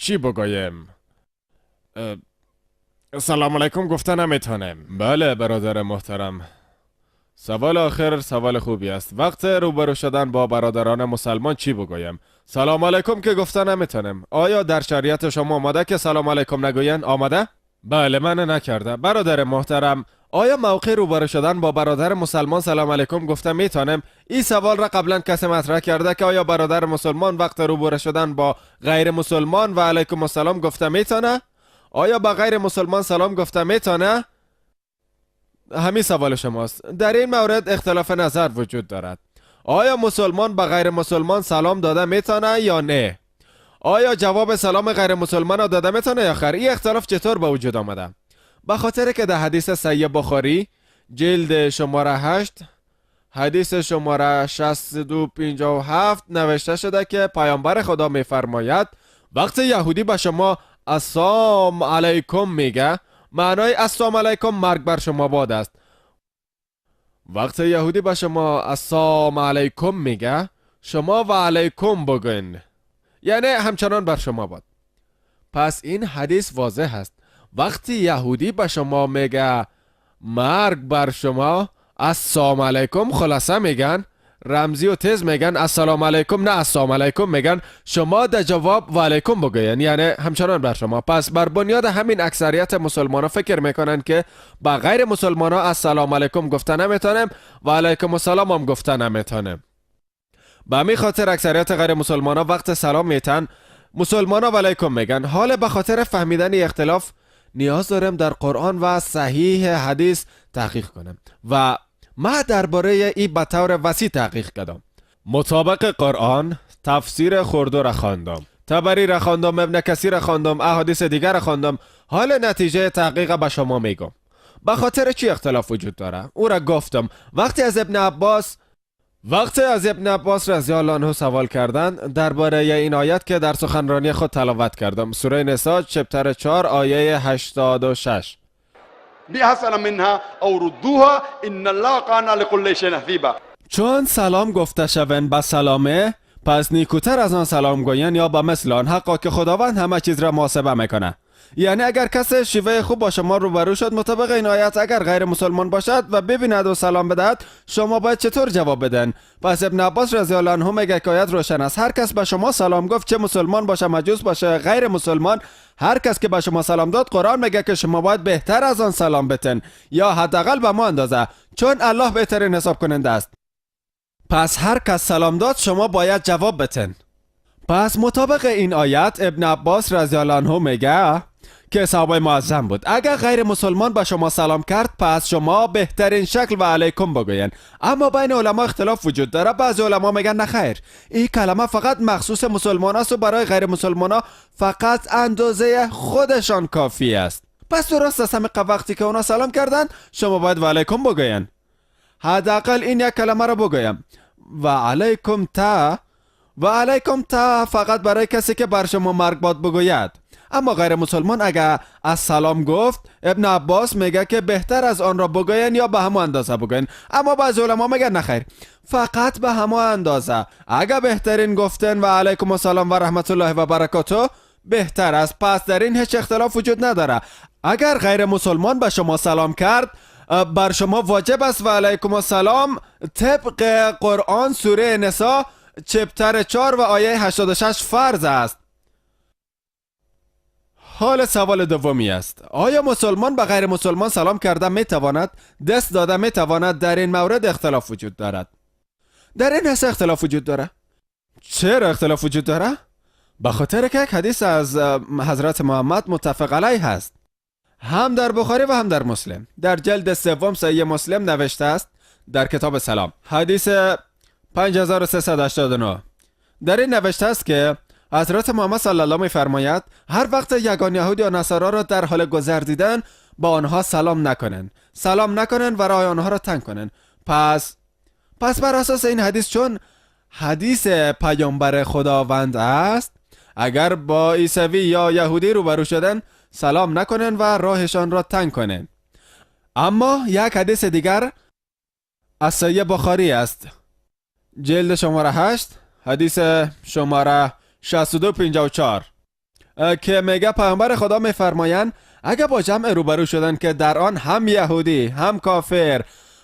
چی بگویم؟ سلام علیکم گفته نمیتونم. بله برادر محترم، سوال آخر سوال خوبی است. وقت روبرو شدن با برادران مسلمان چی بگویم؟ سلام علیکم که گفته نمیتونم. آیا در شریعت شما آمده که سلام علیکم نگوین؟ آمده؟ بله، من نکرده. برادر محترم، آیا موقع روبرو شدن با برادر مسلمان سلام علیکم گفته میتونم؟ این سوال را قبلا کسی مطرح کرده که آیا برادر مسلمان وقت روبرو شدن با غیر مسلمان و علیکم السلام گفته میتونه؟ آیا با غیر مسلمان سلام گفته میتونه؟ همین سوال شماست. در این مورد اختلاف نظر وجود دارد. آیا مسلمان به غیر مسلمان سلام داده میتونه یا نه؟ آیا جواب سلام غیر مسلمان را داده میتونه یا خیر؟ این اختلاف چطور به وجود آمده؟ به خاطر که در حدیث صحیح بخاری جلد شماره 8 حدیث شماره 6257 نوشته شده که پیامبر خدا میفرماید وقتی یهودی به شما السلام علیکم میگه، معنای السلام علیکم مرگ بر شما باد است. وقتی یهودی به شما السلام علیکم میگه، شما و علیکم بگین، یعنی همچنان بر شما باد. پس این حدیث واضح است. وقتی یهودی به شما میگه مرگ بر شما، السلام علیکم خلاصه میگن، رمزی و تیز میگن السلام علیکم، نه السلام علیکم میگن، شما در جواب و علیکم بگوین، یعنی همچنان بر شما. پس بر بنیاد همین اکثریت مسلمان ها فکر میکنن که با غیر مسلمان ها السلام علیکم گفته نمیتونیم و علیکم السلام هم گفته نمیتونیم. به همین خاطر اکثریت غیر مسلمان ها وقت سلام میتن، مسلمان ها و علیکم میگن. حال به خاطر فهمیدن اختلاف نیاز داریم در قرآن و صحیح حدیث تحقیق کنیم و ما درباره ای به طور وسیع تحقیق کردم. مطابق قرآن تفسیر خردو را خواندم، طبری را خواندم، ابن کثیر را خواندم، احادیث دیگر را خواندم. حال نتیجه تحقیق به شما میگم. به خاطر چی اختلاف وجود داره؟ او را گفتم. وقتی از ابن عباس رضی الله عنه سوال کردند درباره این آیت که در سخنرانی خود تلاوت کردم، سوره نساء chapter 4 آیه 86: بأحسن منها أو ردوها إن الله كان لكل شيء حسيبا. چون سلام گفته شوند به سلامه، پس نیکوتر از آن سلام گوین یا به مثل آن، حقا که خداوند همه چیز را محاسبه میکنه. یعنی اگر کسی شیوه خوب با شما روبرو شد، مطابق این آیت اگر غیر مسلمان باشد و ببیند و سلام بدهد، شما باید چطور جواب بدن؟ پس ابن عباس رضی الله عنه میگه که آیت روشن است. هر کس به شما سلام گفت، چه مسلمان باشه، مجوس باشه، غیر مسلمان، هر کس که به شما سلام داد، قرآن میگه که شما باید بهتر از آن سلام بتن یا حداقل به همو اندازه، چون الله بهترین حساب کننده است. پس هر کس سلام داد، شما باید جواب بتن. پس مطابق این آیت ابن عباس رضی الله عنه میگه که صحابه معظم بود، اگر غیر مسلمان به شما سلام کرد، پس شما بهترین شکل و علیکم بگوین. اما بین علما اختلاف وجود داره. بعضی علما میگن نخیر، این کلمه فقط مخصوص مسلمان است و برای غیر مسلمان ها فقط اندازه خودشان کافی است. پس درست است، همه وقتی که اونا سلام کردن، شما باید و علیکم بگوین، حداقل این یک کلمه را بگویم. و علیکم تا و علیکم تا فقط برای کسی که بر شما مرگ باد بگوید. اما غیر مسلمان اگر السلام گفت، ابن عباس میگه که بهتر از آن را بگوین یا به همون اندازه بگوین. اما بعضی علما میگن نخیر، فقط به همون اندازه. اگر بهترین گفتن و علیکم السلام و رحمت الله و برکاته بهتر است. پس در این هیچ اختلاف وجود نداره. اگر غیر مسلمان به شما سلام کرد، بر شما واجب است و علیکم السلام. طبق قرآن سوره نساء chapter 4 و آیه 86 فرض است. حال سوال دومی است: آیا مسلمان به غیر مسلمان سلام کرده می تواند؟ دست داده می تواند؟ در این مورد اختلاف وجود دارد. در این حصه اختلاف وجود داره. چرا اختلاف وجود داره؟ به خاطر که یک حدیث از حضرت محمد متفق علیه هست، هم در بخاری و هم در مسلم. در جلد سوم صحیح مسلم نوشته است، در کتاب سلام حدیث 5389، در این نوشته است که حضرت محمد صلی الله میفرماید هر وقت یگان یهود یا نصارا را در حال گذر دیدن، با آنها سلام نکنن، سلام نکنن و راه آنها را تنگ کنن. پس بر اساس این حدیث، چون حدیث پیامبر خداوند است، اگر با عیسوی یا یهودی روبرو شدن، سلام نکنن و راهشان را تنگ کنن. اما یک حدیث دیگر از صحیح بخاری است، جلد شماره 8 حدیث شماره 6254. که میگه پیامبر خدا میفرمایند اگه با جمع روبرو شدن که در آن هم یهودی، هم کافر،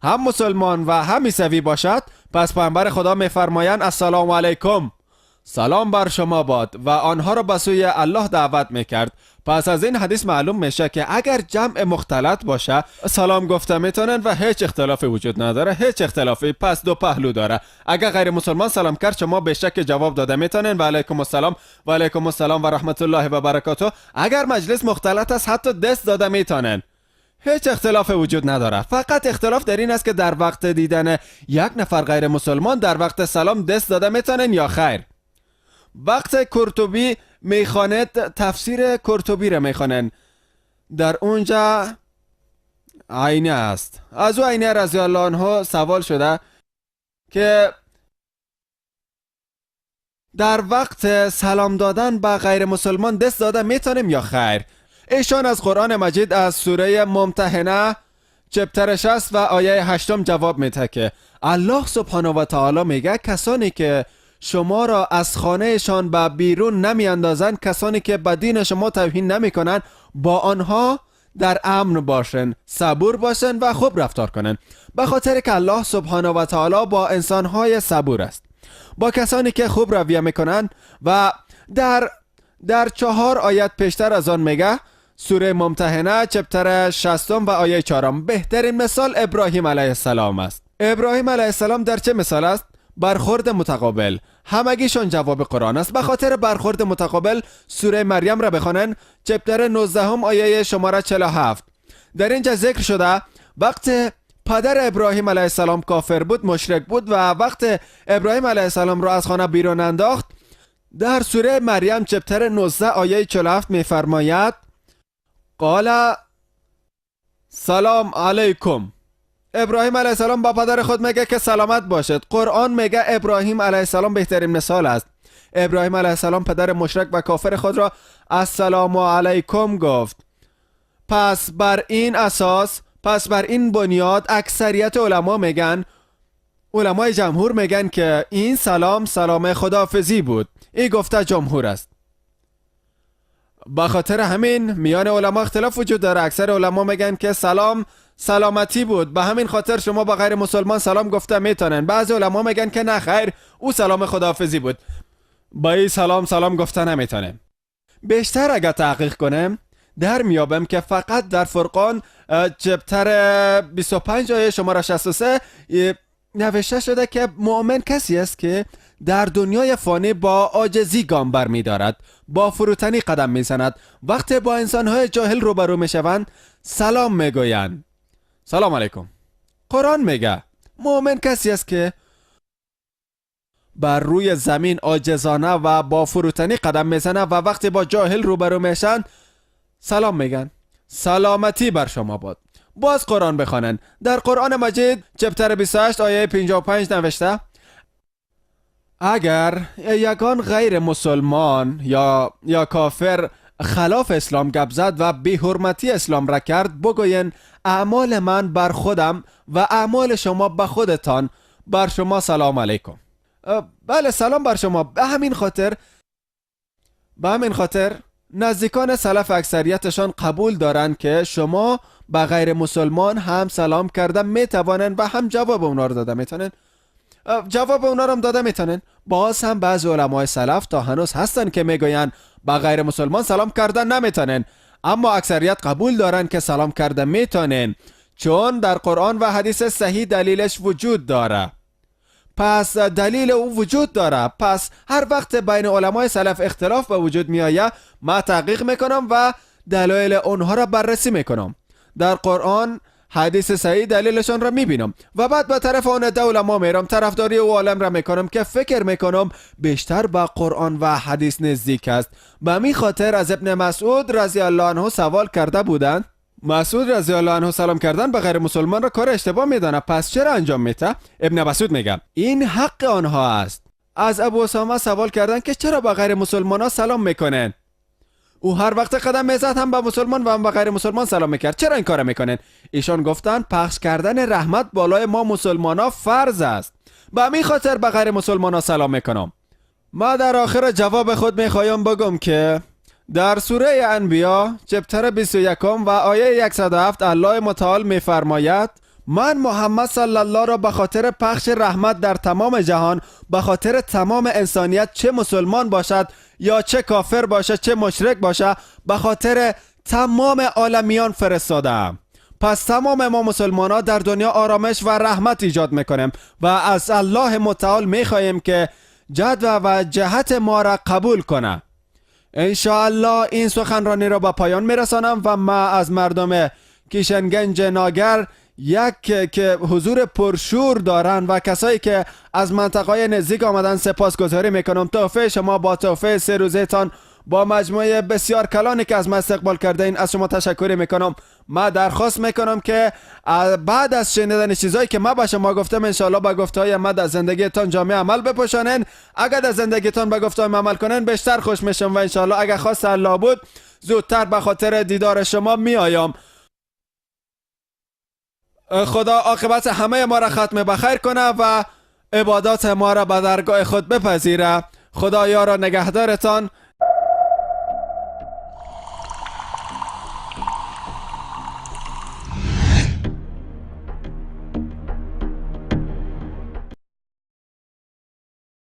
هم مسلمان و هم عیسوی باشد، پس پیامبر خدا میفرمایند السلام علیکم، سلام بر شما باد، و آنها را به سوی الله دعوت میکرد. پس از این حدیث معلوم میشه که اگر جمع مختلط باشه سلام گفته میتونن و هیچ اختلافی وجود نداره، هیچ اختلافی. پس دو پهلو داره. اگر غیر مسلمان سلام کرد شما به شک جواب داده میتونن و علیکم السلام و علیکم السلام و رحمت الله و برکاته. اگر مجلس مختلط است حتی دست داده میتونن، هیچ اختلاف وجود نداره. فقط اختلاف در این است که در وقت دیدن یک نفر غیر مسلمان در وقت سلام دست داده میتونن یا خیر. وقت قرطبی میخواند، تفسیر قرطبی را میخوانند، در اونجا عینه است. از او عینه رضی الله عنه سوال شده که در وقت سلام دادن به غیر مسلمان دست داده میتونیم یا خیر. ایشان از قرآن مجید از سوره ممتحنه chapter 6 و آیه 8 جواب میده که الله سبحانه و تعالی میگه کسانی که شما را از خانهشان به بیرون نمی اندازند، کسانی که به دین شما توهین نمی کنند، با آنها در امن باشن، صبور باشن و خوب رفتار کنن، به خاطر که الله سبحانه و تعالی با انسانهای صبور است، با کسانی که خوب رویه میکنن. و در 4 آیت پیشتر از آن میگه، سوره ممتحنه chapter 6 و آیه 4، بهترین مثال ابراهیم علیه السلام است. ابراهیم علیه السلام در چه مثال است؟ برخورد متقابل. همگیشان جواب قرآن است. به خاطر برخورد متقابل سوره مریم را بخوانن، chapter 19 آیه شماره 47. در اینجا ذکر شده وقت پدر ابراهیم علیه السلام کافر بود، مشرک بود، و وقت ابراهیم علیه السلام را از خانه بیرون انداخت. در سوره مریم chapter 19 آیه 47 میفرماید قال سلام علیکم. ابراهیم علیه السلام با پدر خود میگه که سلامت باشد. قرآن میگه ابراهیم علیه السلام بهترین مثال است. ابراهیم علیه السلام پدر مشرک و کافر خود را السلام علیکم گفت. پس بر این اساس، پس بر این بنیاد اکثریت علما میگن، علمای جمهور میگن که این سلام سلام خداحافظی بود. این گفته جمهور است. به خاطر همین میان علما اختلاف وجود داره. اکثر علما میگن که سلام سلامتی بود، به همین خاطر شما با غیر مسلمان سلام گفته میتونن. بعضی علما میگن که نه خیر، او سلام خداحافظی بود، با این سلام سلام گفته نمیتونه. بیشتر اگر تحقیق کنم در میابم که فقط در فرقان chapter 25 آیه شماره 63 نوشته شده که مؤمن کسی است که در دنیای فانی با عاجزی گام بر می دارد، با فروتنی قدم می زند. وقتی با انسانهای جاهل روبرو می شوند سلام می گویند، سلام علیکم. قرآن میگه مؤمن کسی است که بر روی زمین عاجزانه و با فروتنی قدم میزنه و وقتی با جاهل روبرو میشن سلام میگن، سلامتی بر شما باد. باز قرآن بخوانن. در قرآن مجید chapter 28 آیه 55 نوشته اگر یگان غیر مسلمان یا کافر خلاف اسلام گپ زد و بی حرمتی اسلام را کرد، بگوین اعمال من بر خودم و اعمال شما به خودتان، بر شما سلام علیکم. بله سلام بر شما. به همین خاطر نزدیکان سلف اکثریتشان قبول دارند که شما به غیر مسلمان هم سلام کرده میتوانند و هم جواب اونا رو داده میتونن، جواب اونا رو هم داده میتونن. باز هم بعضی علمای سلف تا هنوز هستن که میگوین به غیر مسلمان سلام کردن نمیتونن، اما اکثریت قبول دارن که سلام کرده میتونن، چون در قرآن و حدیث صحیح دلیلش وجود داره. پس دلیل او وجود داره. پس هر وقت بین علمای سلف اختلاف به وجود میآید ما تحقیق میکنم و دلایل اونها را بررسی میکنم. در قرآن حدیث صحیح دلیلشان را میبینم و بعد به طرف آن علما میرم، طرفداری او عالم را میکنم که فکر میکنم بیشتر به قرآن و حدیث نزدیک است. به می خاطر از ابن مسعود رضی الله عنه سوال کرده بودند. مسعود رضی الله عنه سلام کردن به غیر مسلمان را کار اشتباه میدانه، پس چرا انجام میده؟ ابن مسعود میگه این حق آنها است. از ابو اسامه سوال کردن که چرا به غیر مسلمان ها سلام میکنن؟ او هر وقت قدم میزد هم به مسلمان و هم به غیر مسلمان سلام میکرد، چرا این کار میکنن؟ ایشان گفتن پخش کردن رحمت بالای ما مسلمان ها فرض است، به همین خاطر به غیر مسلمان ها سلام میکنم. ما در آخر جواب خود میخوایم بگم که در سوره انبیا chapter 21 و آیه 107 الله متعال میفرماید: من محمد صلی الله را به خاطر پخش رحمت در تمام جهان، به خاطر تمام انسانیت، چه مسلمان باشد یا چه کافر باشد، چه مشرک باشد، به خاطر تمام عالمیان فرستادم. پس تمام ما مسلمان ها در دنیا آرامش و رحمت ایجاد میکنیم و از الله متعال میخواهیم که جد و جهت ما را قبول کنه. انشاءالله این سخنرانی را به پایان میرسانم و ما از مردم کیشنگنج ناگر یک که حضور پرشور دارند و کسایی که از منطقه نزدیک آمدن سپاسگزاری میکنم. تحفه شما با تحفه 3 روزه تان با مجموعه بسیار کلانی که از ما استقبال کرده این از شما تشکر میکنم. ما درخواست میکنم که بعد از شنیدن چیزایی که ما به شما گفتم انشاءالله به گفته های ما در زندگیتان جامه عمل بپوشانین. اگر در زندگیتان به گفته های عمل کنین بیشتر خوش میشم و انشاءالله اگر خواست الله بود زودتر به خاطر دیدار شما میآیم. خدا عاقبت همه ما را ختم بخیر کنه و عبادات ما را به درگاه خود بپذیره. خدا یار و نگهدارتان.